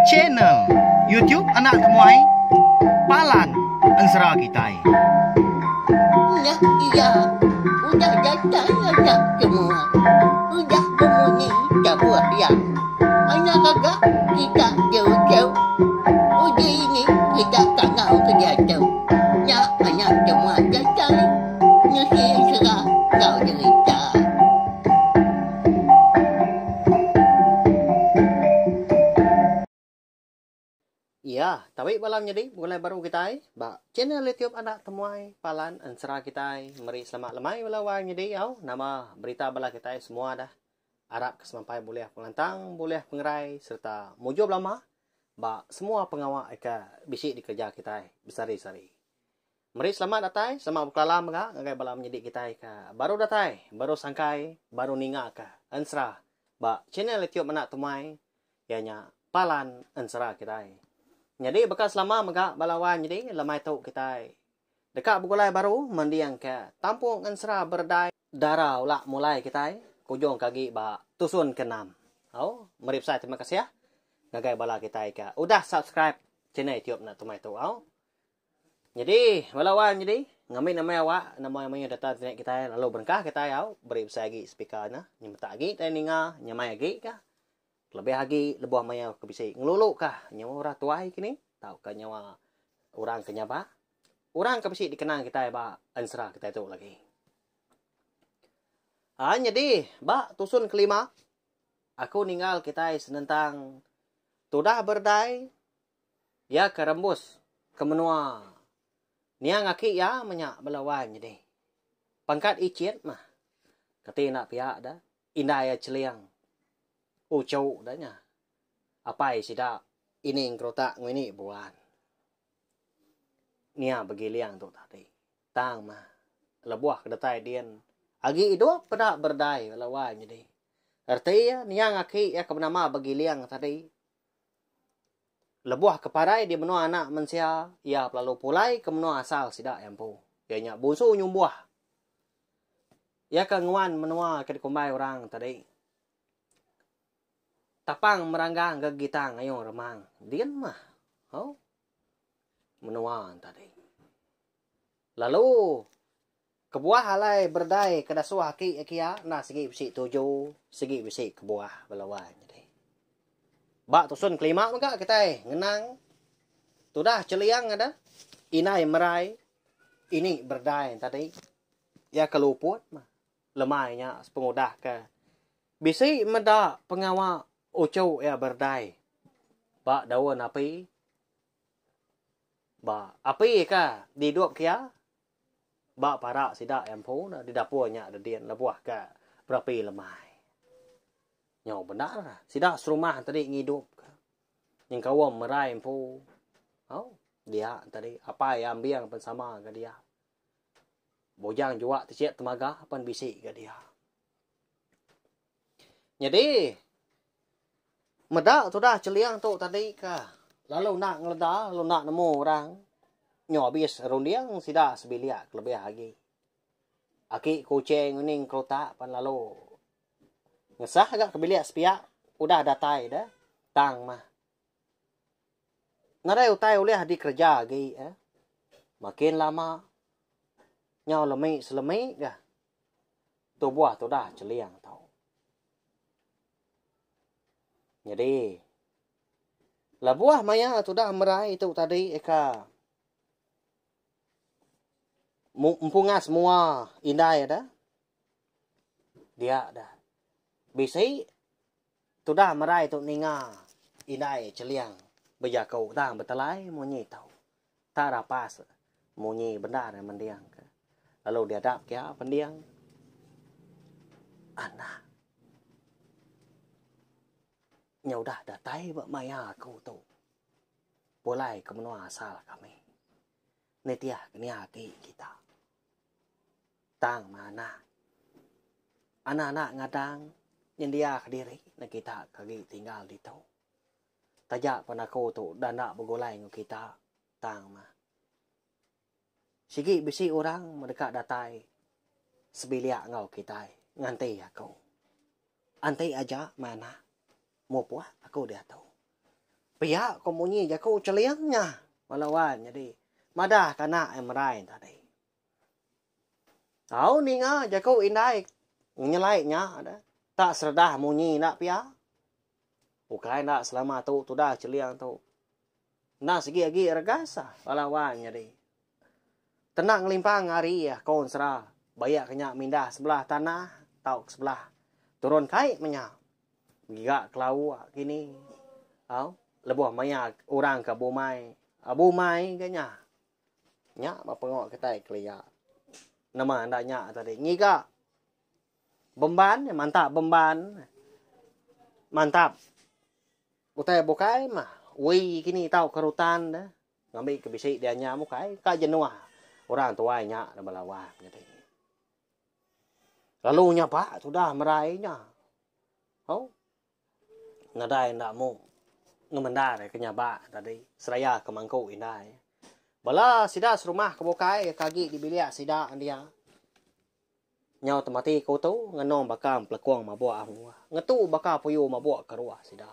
Channel YouTube Anak Temuai Palan Ensera Kitai. Nya iya udah datai anak semua. Udah bemunyi tabuh iya. Anak gaga kita jauh-jauh. Uji ini kita kangau ke diatu. Nya anak semua datai nusi ensera enggau jerita. Iya, tabi bala menyadi begulai baru kitai ba channel YouTube Anak Temuai Palan Ensera kitai meri selamat lemai bala wai menyadi au nama berita bala kitai semua dah arap ke semampai bulih pengelantang bulih pengerai sereta mujur belama ba semua pengawa ke bisi dikereja kitai besehari-sehari. Meri selamat datai, selamat bekelala mega ngagai bala menyadi kitai ke baru datai, baru sangkai, baru ninga ke ensera ba channel YouTube Anak Tumai iya nya Palan Ensera kitai. Nyadi baka selama mega bala wai nyadi lemai tu kitai deka begulai baru mending ke tampung ensera beredai dara ula mulai kitai kujung ke agi ba tusun ke enam. Au, meri besai terima kasih ngagai bala kitai ke udah subscribe channel YouTube Anak Tumai tu au. Nyadi bala wang nyadi ngambi nama awak nama mayuh data internet kitai lalu berengkah kitai au beri besai agi speaker ne nyemetak agi kitai ninga nyamai agi ka kelebih agi lebuh maya ke bisi ngelulu ka nyawa orang tuai kini tauka nyawa orang ke nyabak orang ke bisi dikenang kitai ba ensera kitai tu lagi. Aa nyadi ba tusun kelima aku ninggal kitai senentang tudah berdai Iya ke rembus ke menua niang aki iya menya bala wai nyadi. Pangkat ichit mah. Kati enda pia da indai iya cheling uchu da nya. Apai sida ini engkerutak enggau ini buan. Nia begiling tu tadi. Tang mah lebuh ke datai din agi idup peda berdai bala wai nyadi. Reti iya niang aki iya ke benama begiling tadi Lebuh ke parai di menua anak mensia, iya pelalu pulai ke menua asal sida iya empu, iya nya Bunsu Nyumbuh. Iya ke nguan menua ke dikumbai orang tadi Tapang Meranggang Gegitang Ayung Remang din mah ho menua tadi. Lalu kebuah alai beredai ke dasuh aki iya kia enda sigi bisi tuju, sigi bisi kebuah bala wai nyadi. Ba tusun kelima mega kitai ngenang tudah cheliang ada indai merai ini beredai tadi iya ke luput mah lemai nya sepengudah ke bisi meda pengawa uchu iya beredai ba daun api. Ba api ka didup kia ba para sida iya empu ne di dapur nya dedin lebuh ka berapi lemai. Nyau bendar sida serumah tadi ngidup ka nyengkaum merai empu au dia tadi apai ambing pen sama ga dia. Bujang juak ti cik temaga pen bisi ga dia. Nyadi meda tudah cheling tu tadi ka lalu enda ngeleda lalu enda nemu orang nyu abis runding sida sebilik kelebih agi. Aki kuching nguning kerutak pan lalu ngesah ga ke bilik sepiak udah datai da tang mah. Nadai utai ulih dikereja agi eh. Makin lama nyau lemi selemi ga. Tubuh tudah cheling tu. Nyadi, lebuh maya tudah merai tu tadi ika empungas mua indai da dia da bisi tudah merai tu ninga indai cheling bejaku tang betelai munyi tu. Tak rapas munyi bendar mending ke lalu diadap kia pending anak nya udah datai ba maya aku tu pulai ke menua asal kami nitih ke nia agi kita tang meh anak anak-anak ngadang nyendia kediri ne kita ke agi tinggal ditu. Taja pan aku tu dah enda begulai enggau kita, tang mah. Sigi bisi orang deka datai sebilik enggau kitai nganti aku. Anti aja meh anak mupuk aku diatu. Pia ko munyi jaku Cheling nya bala wan nyadi madah ka anak iya merai tadi. Tau ninga jaku indai nyelai nya deh tak seredah munyi enda pia. Ukai enda selama tu tudah Cheling tu. Enda sigi agi regas ah bala wan nyadi. Kena ngelimpang ari ko ensera bayak ke nya mindah sebelah tanah tauka sebelah turun kai menya. Giga kelau kini au lebuh maya orang ke bumai bumai ga nya. Nya ba pengawa kitai kelia. Nama enda nya tadi ngiga bemban mantap bemban mantap utai bukai mah wi kini tauka rutan deh. Ngambi ke bisi dia nya mukai ka jenuh orang tuai nya da bala wang nyadi. Lalu nya pa tudah merai nya. Au. Nadai enda mu ngemendar ke nyabak tadi seraya ke mangku indai. Bala sida serumah ke bukai ke agi di bilik sida dia. Nyau temati ku tu ngenung baka empelekung mabuk ahu. Ngetu baka puyu mabuk keruh sida.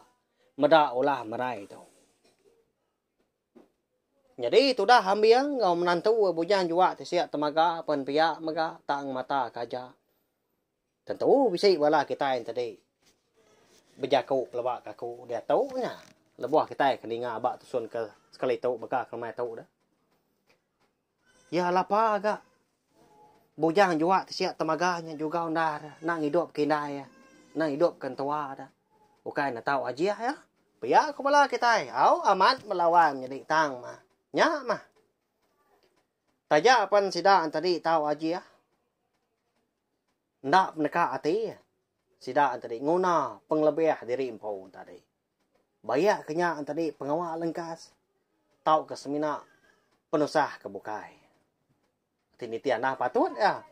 Meda ulah merai tu. Nyadi tudah ambing enggau menantu bujang juak ti sia temaga pen pia mega tang mata ke aja. Tentu bisi bala kitai enti bejaku peleba ke aku diatu nya lebuh kitai ke ninga ba tusun ke sekali tu baka ke lemai tu deh. Iya lapa ga bujang juak ti sia temaga nya jugau endar enda ngidup ke indai iya enda ngidup ke entua da. Ukai ne tau ajih iya. Pia ku bala kitai au amat belawan nyadi tang mah. Nya mah. Taja pen sida entadi tau ajih enda peneka ati sida entadi nguna pengelebih diri empu entadi. Bayak ke nya entadi pengawa lengkas tauka semina penusah ke bukai. Ti nitih anah patut iya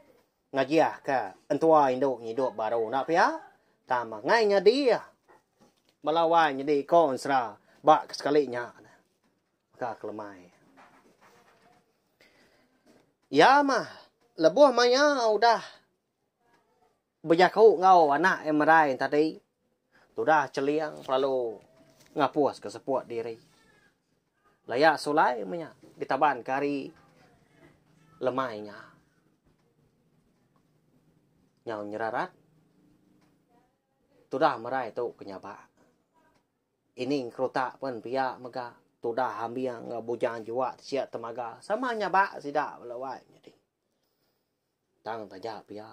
ngajih ke entua indu ngidup baru enda pia tang meh ngai nyadi iya. Bala wai nyadi ko ensera ba ke sekali nya baka ke lemai. Iya mah lebuh maya udah bejaku enggau anak iya merai tadi tudah cheling lalu ngapus ke seput diri. Laya sulai meh nya ditaban ke hari lemai nya. Nyau nyerarat tudah merai tu ke nyabak. Ini keruta pen pia mega tudah ambing enggau bujang juak sia temaga sama nyabak sida bala wai nyadi. Tang taja pia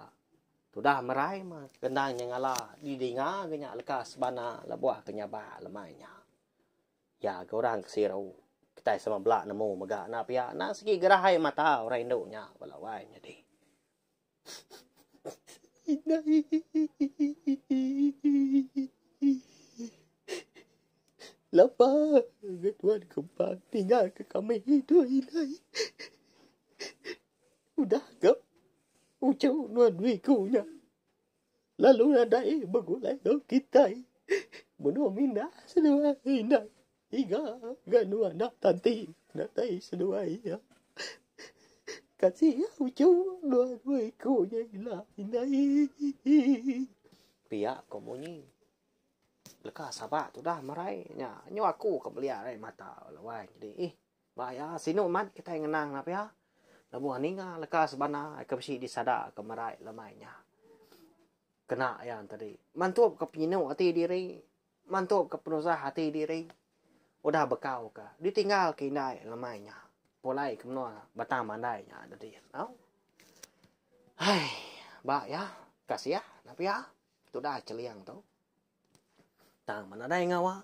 tudah merai mah kendang nyengala didinga ga nya leka sebana lebuh ke nyabak lemai nya. Ya ga orang ke siru kitai sama bela nemu mega enda pia enda sigi gerah ai mata orang indu nya bala wai nyadi. Lapa ga tuan kempang tinggal ke kami tu indai. Udah ga uchu nuan wiku nya. Lalu nadai begulai enggau kitai. Menua mindah seduai indai iga ga nuan enda tanti datai seduai iya. Kasih iya uchu nuan dua iku nya ila indai. Pia ko munyi. Leka sabak tudah merai nya nyu aku ke belia ai mata wai jadi ih. Ba iya, sinu amat kitai ngenang nya pia. Lebuh ninga leka sebana ke bisi disada ke merai lemai nya. Kena iya tadi. Mantup ke penyinu ati diri, mantup ke penusah ati diri. Udah bekau ke ditinggal ke indai lemai nya. Pulai ke menua Batang Mandai nya tadi. Au. Hai, ba iya, kasih nya pia. Tudah Cheling tu. Tang menadai ngawa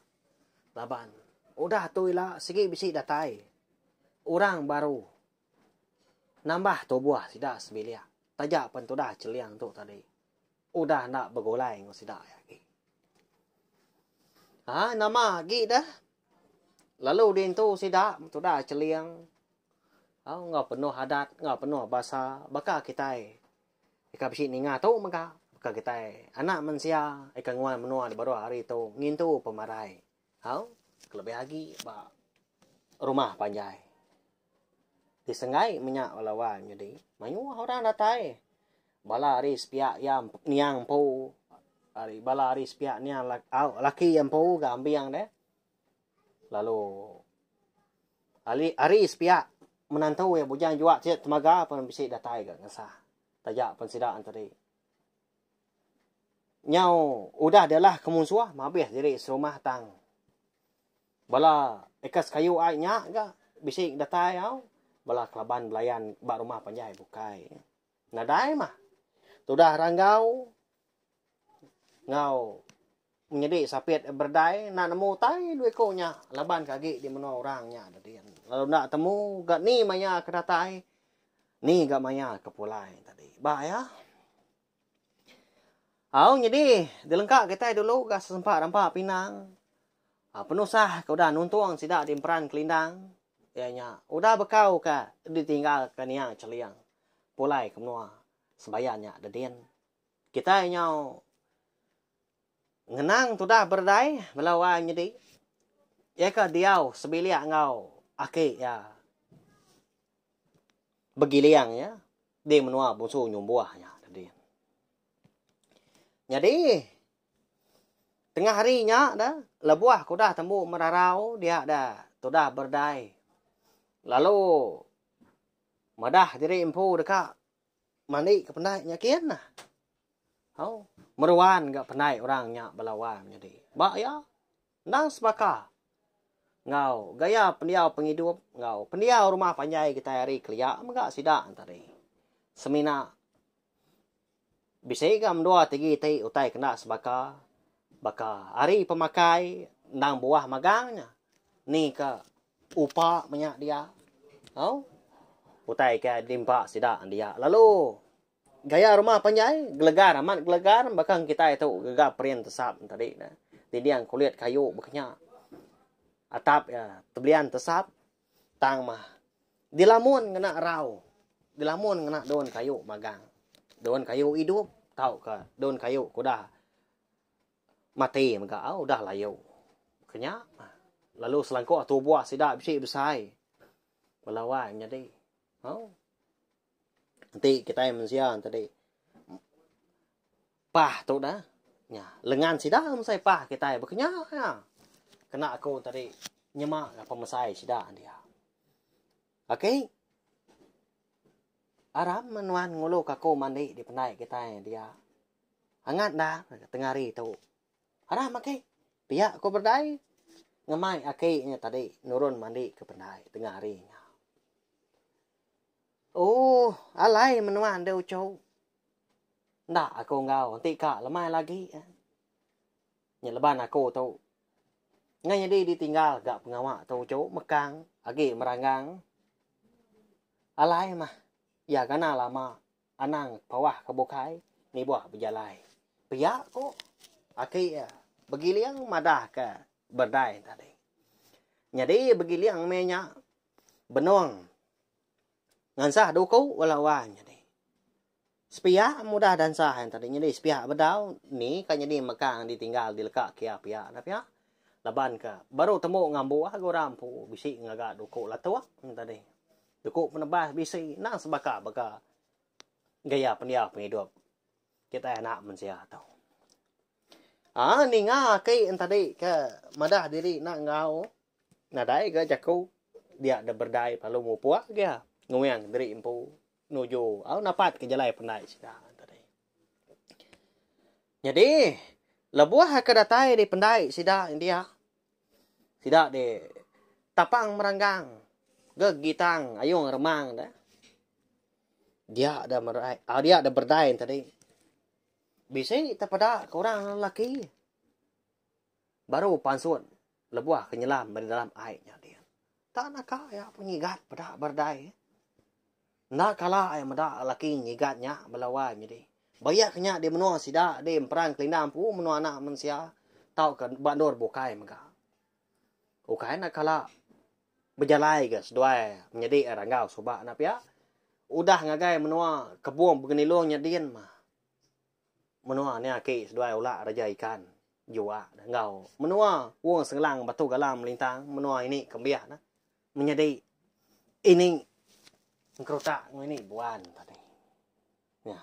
laban udah tu ila sigi bisi datai orang baru nambah tubuh sida sebilik taja pen tudah Cheling tu tadi udah enda begulai enggau sida iya agi. Haa nama agi deh lalu dintu sida tudah Cheling enggau penuh adat enggau penuh basa baka kitai Ika bisi ninga tu mega baka kitai anak mensia ika nguan menua da baruh hari tu ngintu pemarai au kelebih agi ba rumah panjai. Disenggai menya bala wang nyadi mayuh orang datai bala ari sepiak iya niang empu ari bala ari sepiak niang au laki iya empu ga ambing deh. Lalu ali ari sepiak menantu iya Bujang Juak sida temaga pun bisi datai ga ngesah taja pun sida tadi. Nyau udah dialah ke munsuh mabih diri serumah tang bala eka sekayu ai nya ga bisi datai au bala kelaban belayan ba rumah panjai bukai. Nadai mah tudah ranggau enggau menyedi sapit berdai enda nemu utai dua iku nya laban ke agi di menua orang nya tadi. Lalu enda temu ga ni maya ke datai ni ga maya ke pulai tadi. Ba iya. Au nyadi dilengka kitai dulu ga sesempa rampa pinang penusah ke udah nuntung sida di emperan kelindang iya nya udah bekau ke ditinggal ke niang Cheling pulai ke menua Sebayan nya dedin. Kitai nyau ngenang tudah beredai bala wai nyadi iya ke diau sebilik enggau aki iya begiling iya. Di menua Bunsu Nyumbuh nya tadi. Nyadi tengah hari nya da lebuh ke udah tembu merarau dia da tudah berdai lalu madah diri empu deka mandi ke pendai nya kin nah. Au meruan ga pendai orang nya bala wang nyadi. Ba iya Endang sebaka enggau gaya pendiau pengidup enggau pendiau rumah panjai kitai ari kelia mega sida tadi. Semina bisi ga mendua tigi ti utai kena sebaka baka ari pemakai endang buah magang nya ni ka upa menya dia. Au utai ke diempa sida dia lalu Gaya rumah panjai, gelegar amat gelegar baka kitai tu gaga perin tesap tadi ne. Dinding kulit kayu baka nya. Atap iya tebelian tesap tang mah dilamun ngena rau, dilamun ngena daun kayu magang. Daun kayu idup tauka daun kayu ke udah mati mega udah layu. Baka nya lalu selangkuh tubuh sida bisi besai bala wai nyadi. Au. Enti kitai mensia tadi pah tu dah nya lengan sida mesai pah kitai baka nya nya kena aku tadi nyema ka pemesai sida dia. Okey aram nuan ngulu ka aku mandi di pendai kitai dia. Angat enda tengah hari tu. Aram aki pia ku berdai ngemai aki nya tadi nurun mandi ke pendai tengah hari nya. Ooh alai menua enda uchu. Enda aku enggau enti ka lemai lagi. Nya leban aku tu. Ngai nyadi ditinggal ga pengawa tu uchu mekang agi meranggang. Alai mah iya gana lama anang pawah ke bukai nibuh bejalai. Pia ko aki iya begiling madah ke berdai tadi. Nyadi begiling meh nya benung ngansah duku bala wang nyadi. Sepiak mudah dansah yang tadi nyadi sepiak bedau ni ka nyadi mekang ditinggal dileka kia pia dah pia. Laban ka baru tembu ngambu ga orang empu bisi ngaga duku latuk yang tadi. Duku penebas bisi endang sebaka baka gaya pendiau pengidup kitai anak mensia tu. Aa ninga aki tadi ke madah diri enda enggau Nadai ga jaku dia da berdai lalu mupuk gia nguing diri empu nuju au napat ke jalai pendai sida tadi. Nyadi lebuh ke datai di pendai sida dia sida di tapang meranggang gegitang ayung remang da dia da merai dia da berdai tadi bisi tepeda ke orang lelaki baru pansut Lebuh ke nyelam ba dalam ai nya din. Tak naka iya pun nyigat peda berdai. Enda kala iya meda laki nyigat nya bala wai nyadi. Ba iya ke nya di menua sida di Emperang Kelinda empu menua anak mensia tauka ba endur bukai mega. Ukai enda kala bejalai ga seduai menyadi Ranggau suba enda pia. Udah ngagai menua Kebong Begenilong nya din mah. Menua ni aki seduai ulak raja ikan juak ne enggau menua Wong Sengelang Batu Galang Melintang menua ini ke embiak ne menyadi ini engkerutak enggau ini buan tadi. Nya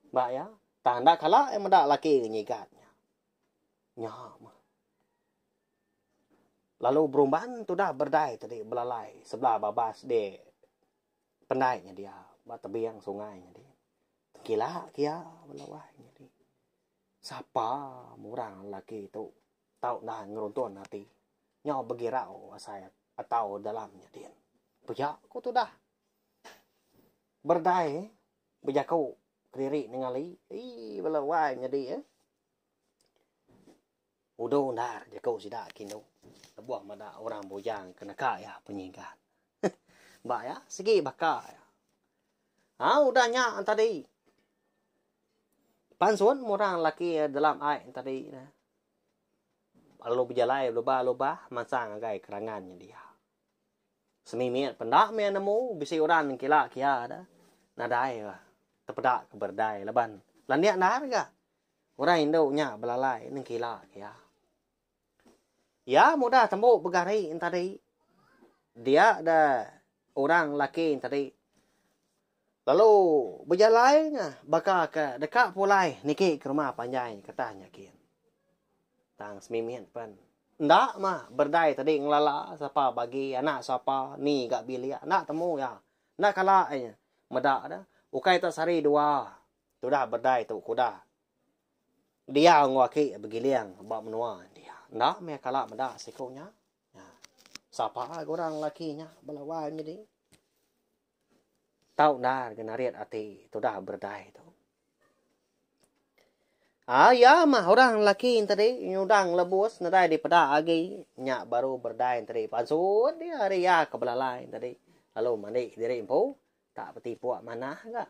ba iya tang enda kala iya meda laki nyigat nya. Nya mah. Lalu berumban tudah berdai tadi belalai sebelah babas di pendai nya dia ba tebing sungai nya di. Gila kia bala wai nya di. Sapa murang lelaki tu tau enda ngeruntun ati nyau begirau asai atau dalam nya din. Pia ku tudah berdai bejaku kediri nengali ii bala wai nyadi eh. Udu endar jaku sida kindu lebuh meda orang bujang ke neka iya penyinggat. Ba iya sigi baka iya. Ha udah nya tadi pansut murang laki dalam ai tadi ne. Lalu bejalai belubah-lubah mansang ngagai kerangan nya dia. Semimit penda meh nemu bisi orang nengkila kia da. Nadai tepeda ke berdai laban landik endar ga. Orang indu nya belalai nengkila ke iya. Iya mudah tembu begari entadi. Dia da orang laki entadi lalu bejalai nya baka ke deka pulai niki ke rumah panjai ketah nya kin. Tang semimit pen enda mah berdai tadi ngelala sapa bagi anak sapa ni ga bilik enda temu iya. Enda kala iya meda da ukai tak sehari dua. Tudah berdai tu kuda. Diau enggau aki begiling ba menua dia. Enda meh kala meda siku nya. Nya. Sapa ga orang lelaki nya bala wai nyadi. Tau endar ga narit ati tudah berdai tu. Ah iya mah orang lelaki tadi nyudang lebus nadai dipeda agi nya baru berdai tadi pansut dia ari iya ke belalai tadi lalu mandi diri empu tak betipuk manah ga.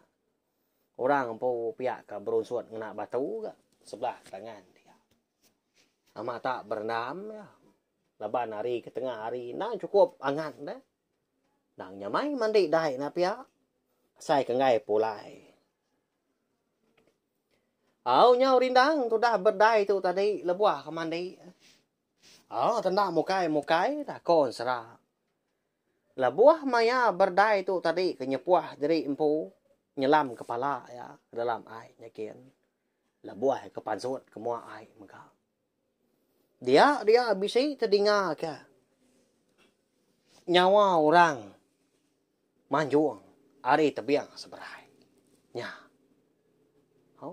Orang empu pia ke berunsut ngena batu ga sebelah tangan dia. Amat tak berendam iya. Laban hari ke tengah hari endang chukup angat deh. Endang nyamai mandi dai ne pia. Asai ke enggai pulai. Au nyau rindang tudah berdai tu tadi lebuh ke mandi. Au tenda mukai mukai dah ko ensera. Lebuh maya berdai tu tadi ke nyepuh diri empu nyelam kepala iya ke dalam ai nyakin. Lebuh ke pansut ke mua ai mega. Dia dia bisi tedinga ke nyawa orang manjung ari tebing seberai. Nya. Au.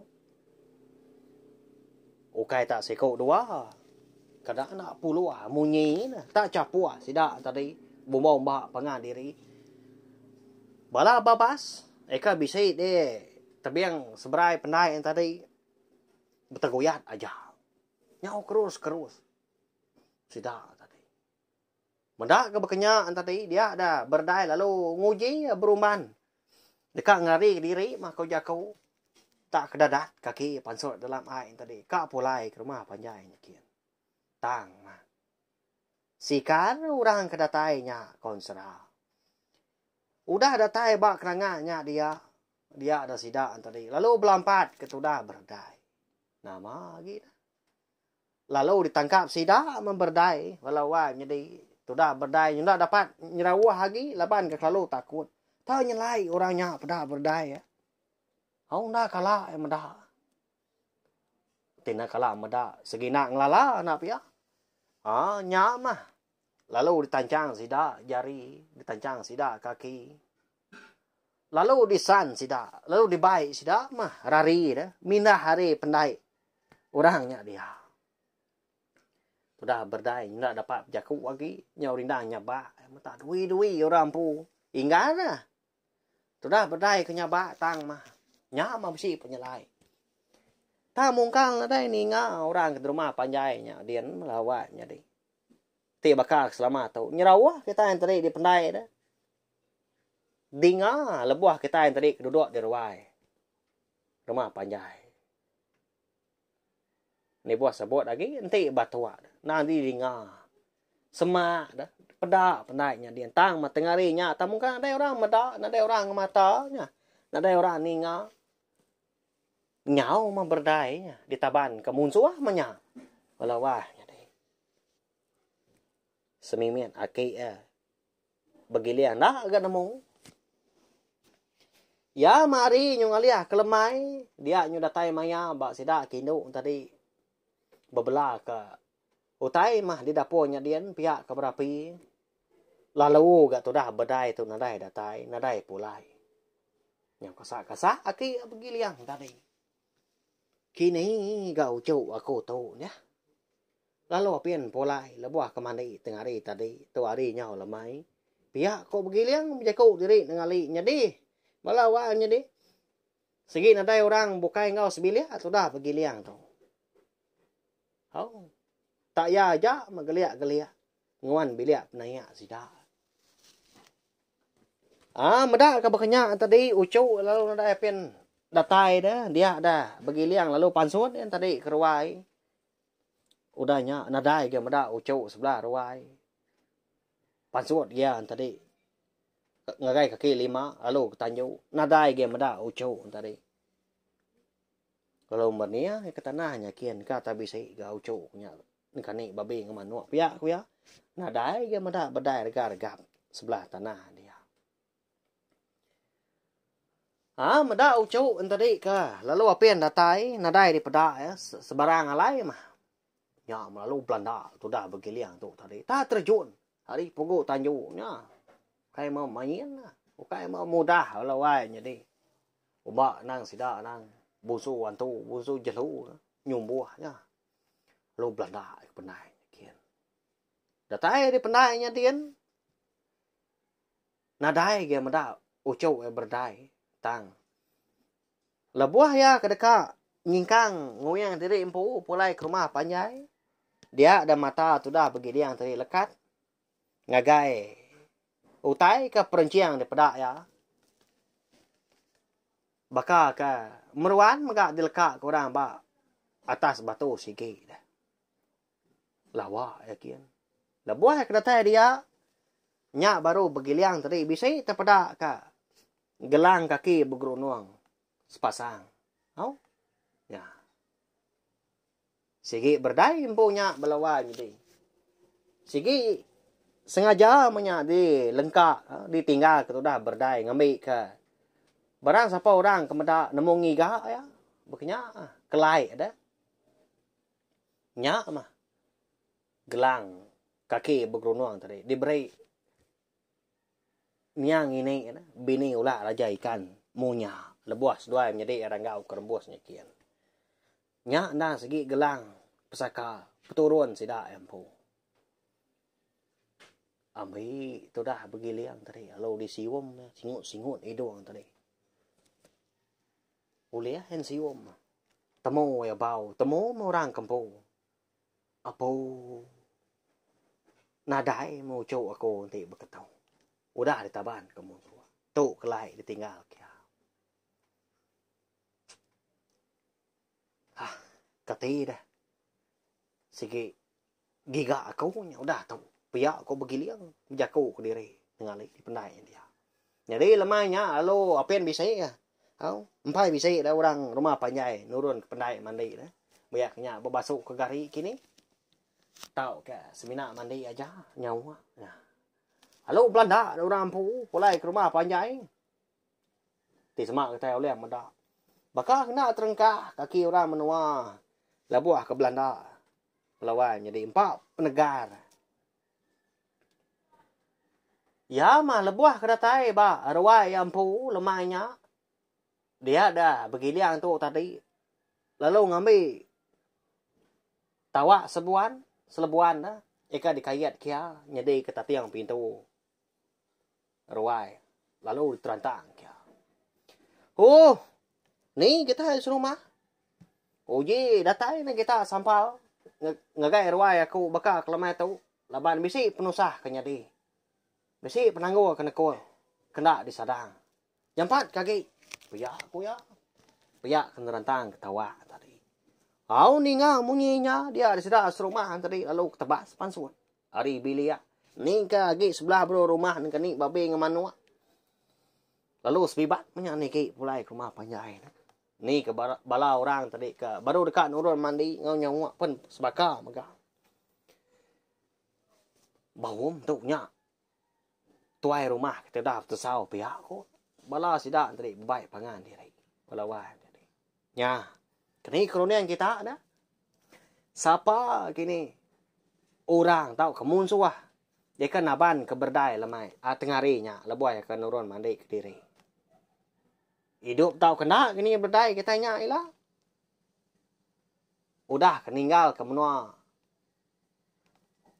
Ukai tak siku dua. Kada enda puluh munyi ne. Tak chapuh sida tadi bumba umba pangan diri. Bala babas eka bisi di tebing seberai pendai tadi beteguyat aja. Nyau kerus-kerus sida tadi. Meda ke bekenya tadi dia da berdai lalu nguji berumban deka ngari kediri mah ko jaku tak kedadat kaki pansut dalam ai tadi ka pulai ke rumah panjai nyikin. Tang mah sikar orang ke datai nya konsera. Udah datai ba keranga nya dia dia da sida tadi lalu belampat ke tudah berdai. Nama agi dah. Lalu ditangkap sida meh berdai bala wai nyadi tudah berdai nyenda dapat nyerauh agi laban ke kelalu takut. Tau nyelai orang nya peda berdai. Au enda kala iya meda. Ti enda kala meda segina ngelala enda pia. Aa nya mah lalu ditanchang sida jari ditanchang sida kaki. Lalu disan sida lalu dibai sida mah rari deh mindah ari pendai orang nya dia. Udah berdai enda dapat bejaku agi nyau rindang nyabak meta dui-dui orang empu inggar dah. Tudah berdai ke nyabak tang mah nya mah bisi penyelai. Tang mungkal nadai ninga orang ke derumah panjai nya din melawa nyadi. Ti baka selama tu nyerauh kitai enti dipendai deh. Dinga lebuh kitai enti ke duduk di ruai rumah panjai. Nibuh sebut agi enti batuk endang didinga semak deh peda pendai nya dientang meh tengah hari nya tang mungka nadai orang meda nadai orang ngemata nya nadai orang ninga. Nyau meh berdai nya ditaban ke munsuh meh nya. Bala wah nyadi. Semimit aki iya. Begiling enda ga nemu. Iya mari nyu ngalih ke lemai dia nyu datai maya ba sida ke indu tadi bebela ka. Utai mah di dapur nya din pia ke berapi lalu ga tudah bedai tu nadai datai nadai pulai. Nyau kasak-kasak aki begiling tadi. Kini ga uchu aku tu nya. Lalu apin pulai lebuh ke mandi tengah hari tadi tu hari nyau lemai. Pia ko begiling bejaku diri nengali nyadi bala wang nyadi. Sigi nadai orang bukai enggau sebilik tudah begiling tu. Au. Tak iya aja meh gelik-gelik nguan bilik penayak sida. Aa meda ka baka nya tadi uchu lalu nadai apin datai deh dia deh begiling lalu pansut iya tadi ke ruai. Udah nya nadai ga meda uchu sebelah ruai. Pansut iya tadi ngagai kaki lima lalu ke tanju nadai ga meda uchu tadi. Lalu menia ke tanah nya kin ka ta bisi ga uchu nya nengkani babi enggau manuk pia ku iya. Nadai ga meda bedai regap-regap sebelah tanah dia. Haa meda uchu entadi ka lalu apin datai nadai dipeda iya sebarang alai mah. Nya melalu belanda tudah begiling tu tadi. Ta terjun ari pugu tanju nya. Ukai mau main ukai mau mudah lalu ai nyadi. Uba nang sida nang bunsu antu bunsu jelu nyumbuh nya lalu belanda ke pendai nya kin. Datai di pendai nya din nadai ga meda uchu iya berdai tang lebuh iya ke deka nyingkang nguyang diri empu pulai ke rumah panjai dia da mata tudah begiling tadi lekat ngagai utai ke perenching dipeda iya baka ke meruan mega dileka ke orang ba atas batu sigi deh. Lawa iya kin. Lebuh iya ke datai dia nya baru begiling tadi bisi tepeda ka gelang kaki begerunung sepasang. Au. Nya. Sigi berdai empu nya bala wai nyadi. Sigi sengaja meh nya di lengka ditinggal ke tudah berdai ngambi ke barang sapa orang ke meda nemu ngiga iya baka nya kelai deh. Nya mah gelang kaki begerunung tadi diberi niang ini bini ulak raja ikan munya lebuh seduai menyadi ranggau ke rembus nya kin. Nya endang sigi gelang pesaka peturun sida iya empu. Ambi tudah begiling tadi lalu disium iya singut-singut idung tadi. Ulih iya nesium. Temu iya bau, temu meh orang ke empu. Apu nadai meh uchu aku enti beketu. Udah ditaban ke munsuh. Tu kelai ditinggal ke iya. Hah, kati deh. Sigi giga aku nya udah tu. Pia ku begiling bejaku kediri nengali dipendai dia. Nyadi lemai nya lalu apin bisi ka. Au, empai bisi da orang rumah panjai nurun ke pendai mandi ne. Biak nya bebasu ke gari kini. Tau ke semina mandi aja nyawa. Lalu belanda orang empu pulai ke rumah panjai. Ti sema kitai ulih meda. Baka kena terengkah kaki orang menua lebuh ke belanda lawan nyadi empa penegar. Iya mah lebuh ke datai ba ruai iya empu lemai nya dia da begiling tu tadi lalu ngambi tawak sebuan selebuan ne ika dikait kia nyadi ke tating pintu. Ruai lalu diterantang kia. Oh, ni kita serumah. Uji datai ne kita sampal ngagai ruai aku baka ke lemai tu laban bisi penusah ke nyadi. Bisi penanggul ke nekul ke enda disadang. Jampat ke agi pia ku iya. Pia ke nerantang ke tawak tadi. Au ninga munyi nya dia sida serumah tadi lalu ketebas pansut. Ari bilik ni ke agi sebelah bro rumah nengkeni babi enggau manuk. Lalu sebibat meh nya niki pulai ke rumah panjai ne. Ni ke bala orang tadi ke baru deka nurun mandi enggau nyawa pen sebaka mega. Baum tu nya tuai rumah ke teda betesau pia ko bala sida tadi bebai pangan diri. Bala wai tadi. Nya keni ke runding kita ne. Sapa kini. Orang tauka munsuh deka naban ke berdai lemai tengah hari nya lebuh iya ke nurun mandi kediri. Idup tauka enda kini berdai kitai nya ila. Udah ke ninggal ke menua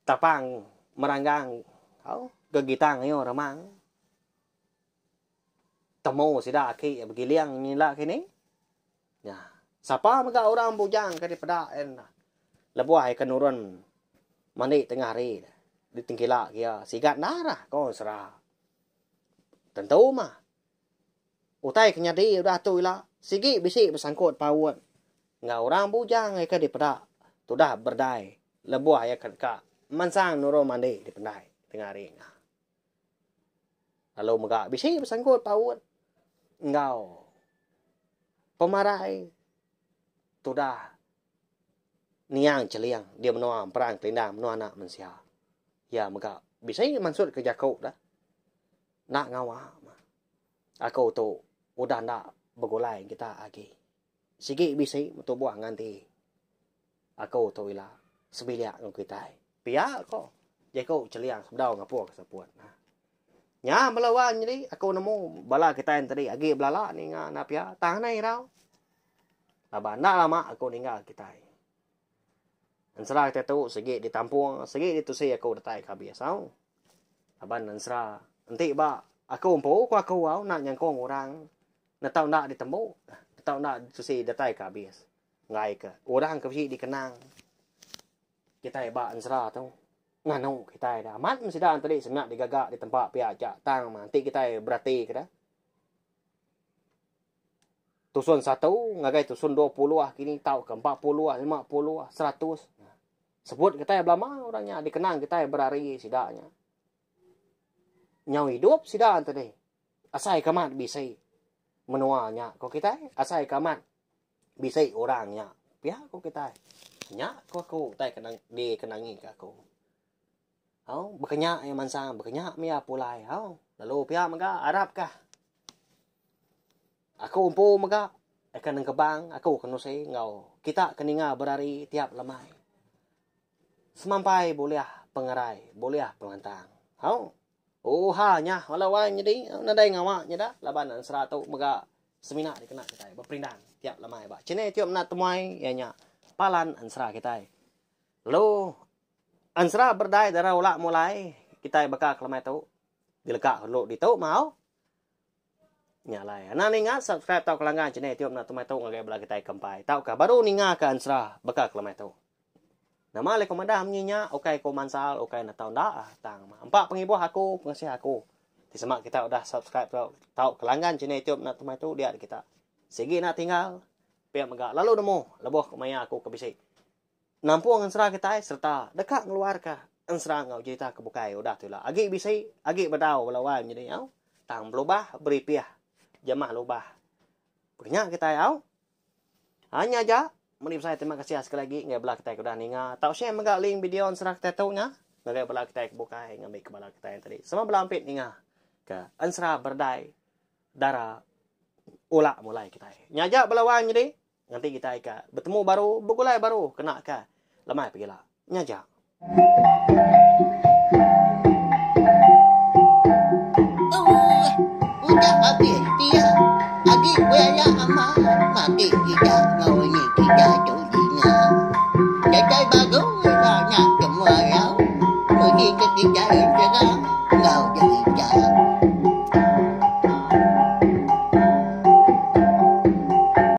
Tapang Meranggang au Gegitang ayu Remang. Temu sida aki begiling nyila kini. Nya. Sapa mega orang bujang ke dipeda en lebuh iya ke nurun mandi tengah hari ditengkila ke iya sigat endar ah ko Sera. Tentu mah utai ke nyadi udah tu ila sigi bisi besangkut paut enggau orang bujang iya ke dipeda tudah berdai lebuh iya ke deka mansang nurun mandi dipendai tengah hari nya. Lalu mega bisi besangkut paut enggau pemarai tudah niang cheling di menua Emperang Kelindang menua anak mensia. Iya mega bisi mansutka jaku da enda ngawa aku tu udah enda begulai kita agi. Sigi bisi tubuh nganti aku tu ila sebilik enggau kitai. Pia ko jaku Cheliang sebedau ngapung ke seput. Nya bala wang nyadi aku nemu bala kitai enti tadi agi belala ninga enda pia tang anai irau. Laban enda lama aku ninggal kitai. Ensera kitai tu sigi ditampung sigi ditusi aku datai ke abis au. Laban ensera enti ba aku empu ku aku au enda nyangkung orang netau enda ditembu netau enda ditusi datai ke abis. Enggai ke orang ke bisi dikenang kitai ba ensera tu nganu kitai da. Amat meh sida enti semina digaga ditempa pia aja tang mah enti kitai berati ke da. Tusun satu ngagai tusun 20 kini tauka 40, 50, 100. Sebut kitai belama orang nya dikenang kitai berari sida nya. Nyau idup sida enti asai ke amat bisi menua nya ko kitai asai ke amat Bisi orang nya pia ku kitai. Nya ku aku utai ke dikenangi ke aku. Au baka nya iya mansang baka nya mih iya pulai au. Lalu pia mega arap kah aku empu mega akan nengkebang aku ke nusi enggau kita ke ninga berari tiap lemai. Semampai bulih pengerai bulih pengelantang. Au. Ooha nya bala wai nyadi nadai ngawa nyeda laban ensera tu mega semina dikena kitai beperindang tiap lemai ba channel tiap menda temuai iya nya palan ensera kitai. Lalu ensera berdai dara ula mulai kitai baka ke lemai tu dileka dulu ditu mau. Nya alai anang ninga subscribe tauka langgan channel tiap menda temuai tu ngagai bala kitai ke empai tauka baru ninga ka ensera baka ke lemai tu. Nama alai ku madah munyi nya ukai ku mansal ukai netau enda tang empa pengibuh aku pengasih aku ti sema kita udah subscribe tau tau ke langgan channel youtube enda temai tu dia kita sigi enda tinggal pia mega lalu nemu lebuh maya aku ke bisi nampung ensera kitai sereta deka ngeluarka ensera enggau jerita ke bukai udah tu ila agi bisi agi bedau bala wai nyadi au tang belubah beripih jemah lubah pekenya kitai au. Ha nya aja, meri besai terima kasih sekali agi ngagai bala kitai ke udah ninga tau share mega link video ensera kitai tu nya ngagai bala kitai ke bukai ngambi ke bala kitai tadi sama bala ampit ninga ke ensera berdai dara ula mulai kitai. Nya aja bala wang nyadi nganti kitai ke betemu baru begulai baru kena ke lemai pegila. Nya aja. Ooh, udah abis pia. Agi belaya amat mati kita enggau ini kita tu dinga. Datai baru ila nya semua rau. Pergi ke kitai ensera.